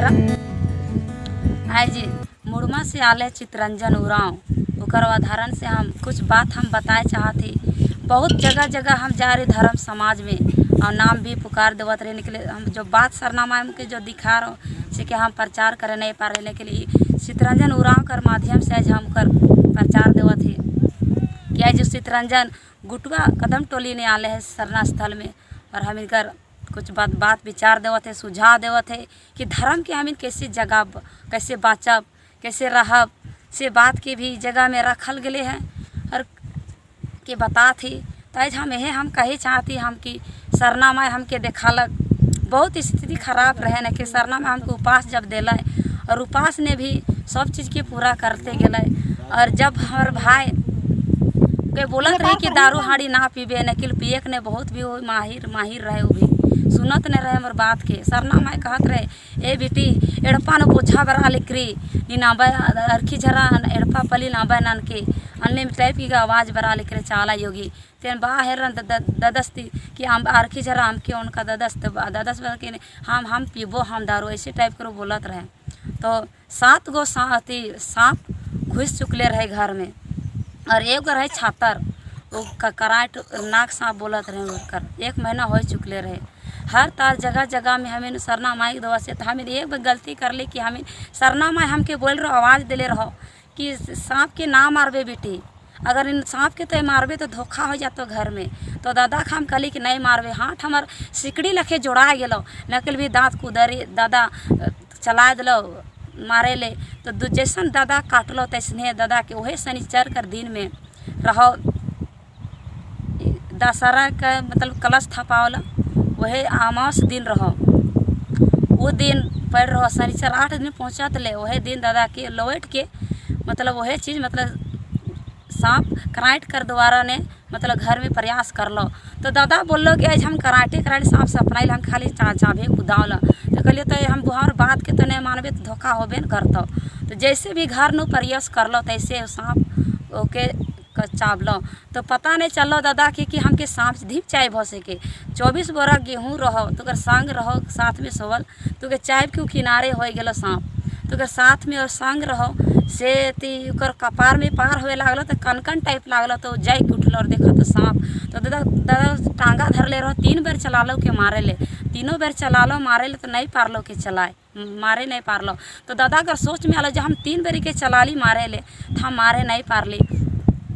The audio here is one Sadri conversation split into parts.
धर्म। आय जी मुड़मा से आले चितरंजन उरांव, ओकर उदाहरण से हम कुछ बात हम बताए चाहत ही। बहुत जगह जगह हम जा रहे धर्म समाज में और नाम भी पुकार देवत रहे निकले। हम जो बात सरनामा के जो दिखा रहो से कि हम प्रचार करे नहीं पा रहे, लेकिन चितरंजन उरांव कर माध्यम से आज हम कर प्रचार देवत ही कि आज जो चितरंजन गुटवा कदम टोली ने आले है सरना स्थल में और हम इनकर कुछ बात बात विचार देवत है, सुझाव देवत है कि धर्म के हम कैसे जगाब, कैसे बाँचब, कैसे रहब, से बात के भी जगह में रखल गए हैं और के बतात ही। तो आज हम यही हम कहे चाहती हम कि सरना माई हमके देखालक बहुत स्थिति खराब रहे न कि सरना माई हमको उपास जब दिले और उपास ने भी सब चीज़ के पूरा करते गेले। और जब हमार भाई के बोलत रहे कि दारू हाड़ी ना पीबे न कि पिए के ने बहुत भी वो माहिर माहिर रहे, वो भी सुनत नहीं रहे हमार बात के। सरना माई कहत रहे ए बेटी एड़पा न बोझा बरा लिकरी नी नाबा अरखी झरा एड़पा पली नाबा नान के अन्य टाइप की आवाज़ बरा लिकरे चाला योगी तेन बा हेरन ददस्ती कि हम अरखी झरा हम के उनका ददस्त ददस के हम पीबो हम दारू ऐसे टाइप करो बोलत रहे। तो 7 गो अथी सांप घुस चुकले रहे घर में और एक रहे छातर वो कराट नाक सांप बोलत रहे उनकर 1 महीना हो चुकले रहे। हर तार जगह जगह में हमें सरना माई के दवा से तो हमें एक बार गलती कर ली कि हमें सरना माई हमके बोल रहो आवाज़ दिले रहो कि सांप के ना मारबे बेटी, अगर इन सांप के तो मारबे तो धोखा हो जातो घर में। तो दादा के हम कहली कि नहीं मारबे, हाथ हमार सिकड़ी लखे जोड़ा गेलो नकल भी दांत कुदरी दादा चला दिलो मारे ले। तो जैसन दादा काटलो तैसने दादा के वही शनिचर कर दिन में रहो दशहरा का मतलब कलश थपावला वही अमावस दिन रहो, वो दिन पड़ रहो शनिचर 8 दिन पहुँचत ले वही दिन दादा के लौट के मतलब वही चीज़ मतलब सांप कराट कर द्वारा ने मतलब घर में प्रयास कर लो। तो दादा बोलो कि आज हम कराटे कराटे सांप सपनाइल हम खाली चाबे कुदावला। तो कहलिए तो हम बुहार बात के तो नहीं मानबे तो धोखा होबे न करतो। तो जैसे भी घर नु प्रयास कर लो तैसे सांप ओके चावलो। तो पता नहीं चलो दादा के कि हमके सांप धीप चाय भ सके। 24 बोरा गेहूँ रहो तो ओकर संग रहो साथ में सोवल तो के चाय के किनारे हो गलो सांप तो ओकर साथ में और संग रहो से ती ओकर कपार में पार होए लागलो तो कनकन टाइप लागलो तो जाय के उठलो और देखा तो सांप। तो दादा दादा टांगा धर ले रहो 3 बार चला लो के मारे ले, 3 बार चला लो मारे ले तो नहीं पारलो के चलाए मारे नहीं पारलो। तो दादा अगर सोच में आलो जब हम 3 बार के चला ली मारे ले तो हम मारे नहीं पारली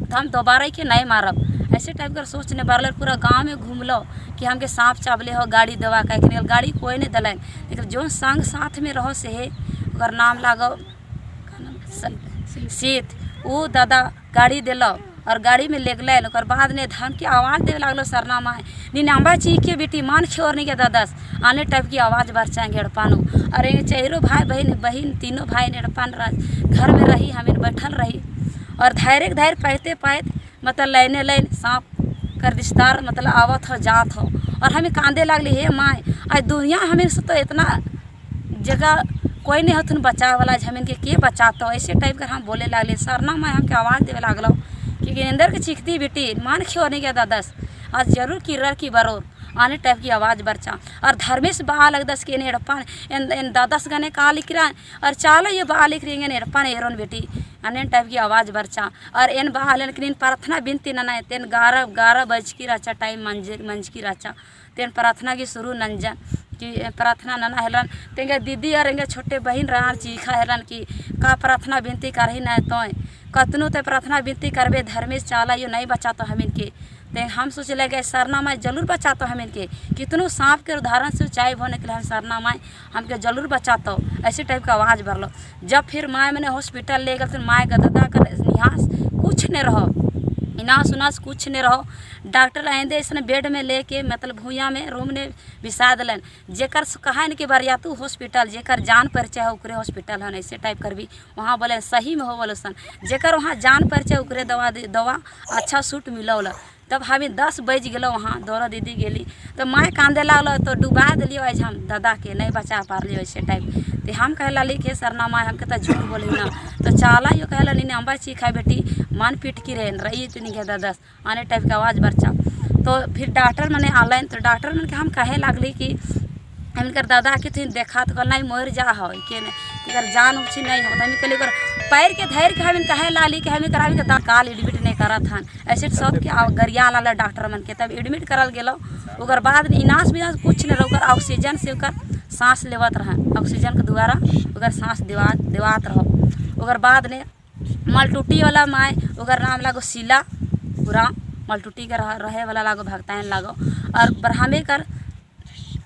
तो हम दोबारा के नहीं मारब ऐसे टाइप का सोच ने बारल। पूरा गांव में घूमलो कि हमके सांप चावले हो गाड़ी दवा कह गाड़ी कोई नहीं दलन, लेकिन जो संग साथ में रहो से ओकर नाम लागो सीत वो दादा गाड़ी दिलो और गाड़ी में ले गए। ओकर बाद ने धम की आवाज़ देवे लागलो सरना माए निनाम्बा चीख के बेटी मान खेर नहीं के दादस आने टाइप की आवाज़ बरचाएंगे एड़पानो। अरे चेहरो भाई बहन बहन तीनों भाई एड़पान घर में रही हमें बैठल रही और धैर्य धैर्य पाते पाते मतलब लाइने लाइन सांप कर विस्तार मतलब आवत हो जात हो और हमें कांदे लागली हे माए आज दुनिया हमें से तो इतना जगह कोई नहीं हथुन बचाए वाला जमीन के बचातो ऐसे टाइप कर हम बोले लागले। सरना माए हमके आवाज़ देवे लागलो कि गिनेंद्र के चीखती बेटी मान क्यों नहीं गया दादस आज जरूर किरर की बरोर आने टाइप की आवाज़ बरचा। और धर्मेश बा लगदस के एड़पा इन दादस गने का लिख रहा और चालो ये बा लिख रही एड़पा एरोन बेटी अने टाइप की आवाज़ बरचा। और एन बा लेकिन प्रार्थना बिनती नना तेन 11 बज की राचा टाइम मंज की राचा तेन प्रार्थना की शुरू नंजा कि प्रार्थना नना हेलन तेंगे दीदी और एंगे छोटे बहन रहा चीखा हेलन कि का प्रार्थना बिनती करही ना तो कतनो तो प्रार्थना बिनती करबे धर्मेश चाला यो नहीं बचातो हम इनके। ते हम सोचे लगे सरना माई जरूर बचातो हम इनके कितनो सांप के उदाहरण से चाय होने के लिए हम सरना माई हमके जरूर बचातो ऐसे टाइप का आवाज़ भरलो। जब फिर माए मैंने हॉस्पिटल ले गए तो माए का दादा का निहास कुछ नहीं रहो इनास उनास कुछ नहीं रहो। डॉक्टर आइंदे इसने बेड में लेके मतलब भूया में रूम ने बिसा दिलन जेकर कहा के बरियातू हॉस्पिटल जेकर जान परिचय है ओकरे हॉस्पिटल हन ऐसे टाइप कर भी वहाँ बोले सही में हो बोले सन जेकर वहाँ जान परिचय ओकरे दवा दवा अच्छा सूट मिलौला। तब हमें 10 बज गलो वहाँ दौरा दीदी गेली तो माए कांदे लागलो तो डुबा दिलियो आज हम दादा के नहीं बचा पारलियो ऐसे टाइप। तो हम कहे लाली के सरना माए हमके तो झूठ बोली ना तो चाला यो कहे लाली अम्बा चीख है बेटी मान पीट की रहे रही तो नहीं दादा आने टाइप के आवाज़ बरचा। तो फिर डॉक्टर मने आलन तो डॉक्टर मन के हम कहे लागली कि हम दादा के थी देखा तो कहल नहीं मर जा हो के नहीं, एकर जान उछि नहीं हो। हम कहली ओकर पैर के धर के हम कहे लाली कि हम कराबी के काल एडमिट नहीं करत हन, ऐसे सबके गरिया लाला डॉक्टर मन के। तब एडमिट करल गेलो, ओकर बाद इनास विनास कुछ नहीं रहो, ओकर ऑक्सीजन से ओकर सांस लेवत रहन, ऑक्सीजन के द्वारा ओकर सांस देवात रहो। ओकर बाद ने मलटूटी वाला माय, ओकर नाम लागो शीला पूरा मलटूटी के रहे वाला लागो भगताइन लागो, और ब्राह्मे कर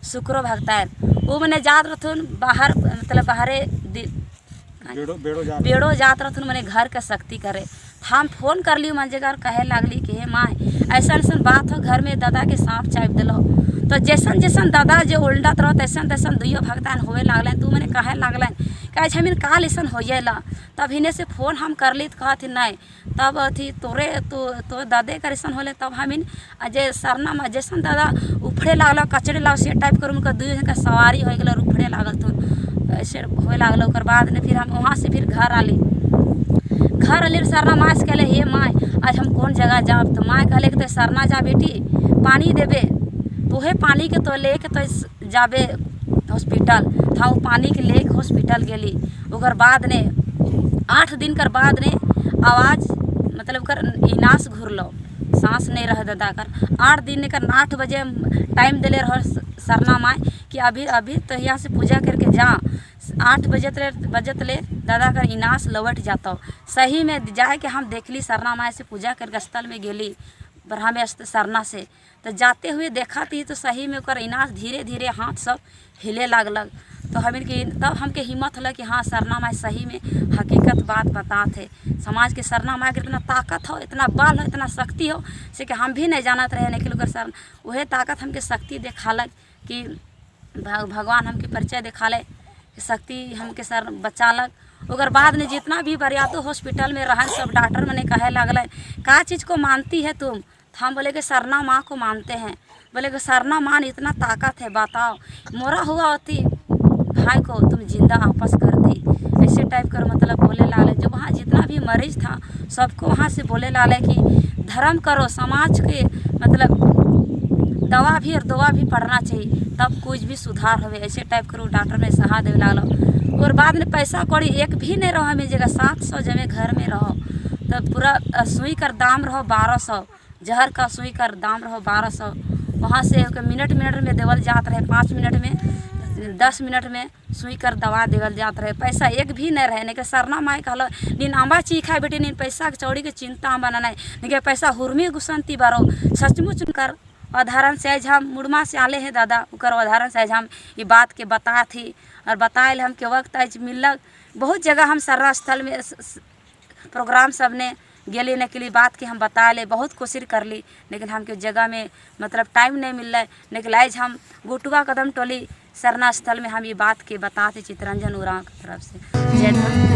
शुक्रो भगताइन वो मने जात रहथुन बाहर, मतलब बाहरे बेड़ो जात रहथुन मने घर के शक्ति करे। हम फोन कर ली मन जगह कहे लागली कि हे माँ ऐसा ऐसा बात हो, घर में दादा के सांप चाप दिलो। तो जैसन जैसन दादा जो उल्टत रहो तैसन तैसन दुइयो भगतान होवे लागलन। तू मने कहे लागलन कहे हमीन काल ऐसन हो जाएला। तब हिने से फोन हम कर ली तो कहत नहीं, तब अथी तोरे तो दादे कर ऐसन होले। तब हमीन जे सरना में जैसन दादा उफड़े लागल कचड़े लागल से टाइप कर उनका दुइयो जन का सवारी हो गेल और उफड़े लागल तो ऐसे होए लागल। ओकर बाद में फिर हम वहाँ से फिर घर आली, घर अली सरना माँ से कहले हे माँ आज हम कौन जगह जाब। तो माँ कहले कि तो सरना जा बेटी पानी देबे, तो वह पानी के तो लेके तो जाबे हॉस्पिटल। था वो पानी के लेके हॉस्पिटल गेली। ओकर बाद ने 8 दिन कर बाद ने आवाज़ मतलब कर इनास घुरलो, सांस नहीं रह दादा कर। 8 दिन कर 8 बजे टाइम दिले रह सरना माँ कि अभी अभी तो यहाँ से पूजा करके जा, 8 बजे ले दादा कर इनास लौट जाता। सही में जाए के हम देखली सरना माँ से पूजा करके स्थल में गेली ब्रह्मे सरना से, तो जाते हुए देखा थी तो सही में ओकर इनास धीरे धीरे हाथ सब हिले लागलक। तो हमिन के तब हमके हिम्मत होल कि हाँ सरना माई सही में हकीकत बात बतात है। समाज के सरना माई के इतना ताकत हो, इतना बल हो, इतना शक्ति हो से कि हम भी नहीं जानत रहे, लेकिन ओकर सर वह ताकत हमके शक्ति देखालक कि भगवान हमके परिचय दिखाले शक्ति हमके सर बचालक। ओकर बाद में जितना भी बरियातू हॉस्पिटल में रहन सब डॉक्टर मने कहे लगल का चीज़ को मानती है तुम। तो हम बोले कि सरना माँ को मानते हैं। बोले कि सरना माँ इतना ताकत है, बताओ मोरा हुआ होती भाई को तुम जिंदा वापस कर दी, ऐसे टाइप कर मतलब बोले लागले। जो वहाँ जितना भी मरीज था सबको वहाँ से बोले लागले कि धर्म करो, समाज के मतलब दवा भी और दुआ भी पढ़ना चाहिए तब कुछ भी सुधार होवे, ऐसे टाइप करो डॉक्टर ने सलाह देवे लागलो। और बाद में पैसा कौड़ी एक भी नहीं रहो हमें जगह, 700 जमे घर में रहो तब पूरा सुई कर दाम रहो 1200, जहर का सुई कर दाम रहो 1200। वहाँ से मिनट मिनट में देवल जात रहे, 5 मिनट में 10 मिनट में सुई कर दवा देवल जात रहे, पैसा एक भी नहीं रहे। नहीं सरना माई कहलो नीन आंबा ची खाए बेटी, नीन पैसा के चौड़ी के चिंता आंबा ना नहीं पैसा हुर्मी गुसंती बारो। सचमुच कर उदाहरण से आज हम मुड़मा से आले हैं दादा, उकर उदाहरण से आज हम ये बात के बता थी और बताए हम के वक्त आज मिलक। बहुत जगह हम सरना स्थल में प्रोग्राम सब ने गेली ने के लिए बात के हम बता ले, बहुत कोशिश कर ली, लेकिन हमके जगह में मतलब टाइम नहीं मिल रहा। लेकिन आज हम गोटुआ कदम टोली सरना स्थल में हम ये बात के बताते चितरंजन उरांव की तरफ से। जय धर्म।